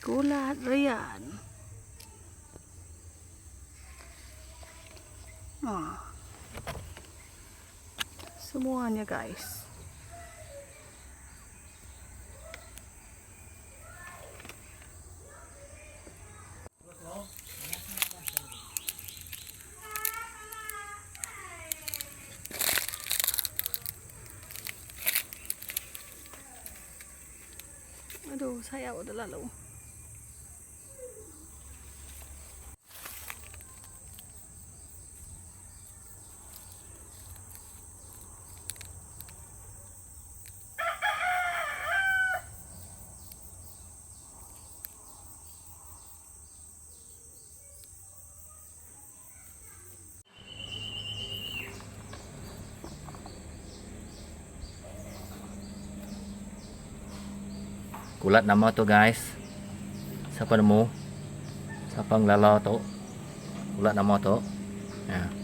Kulat rian. Ah. Semuanya guys. Aduh, sayau dah lalu. Kulat nama tu guys. Siapa nemu? Siapa ngelala tu? Kulat nama tu? Ya.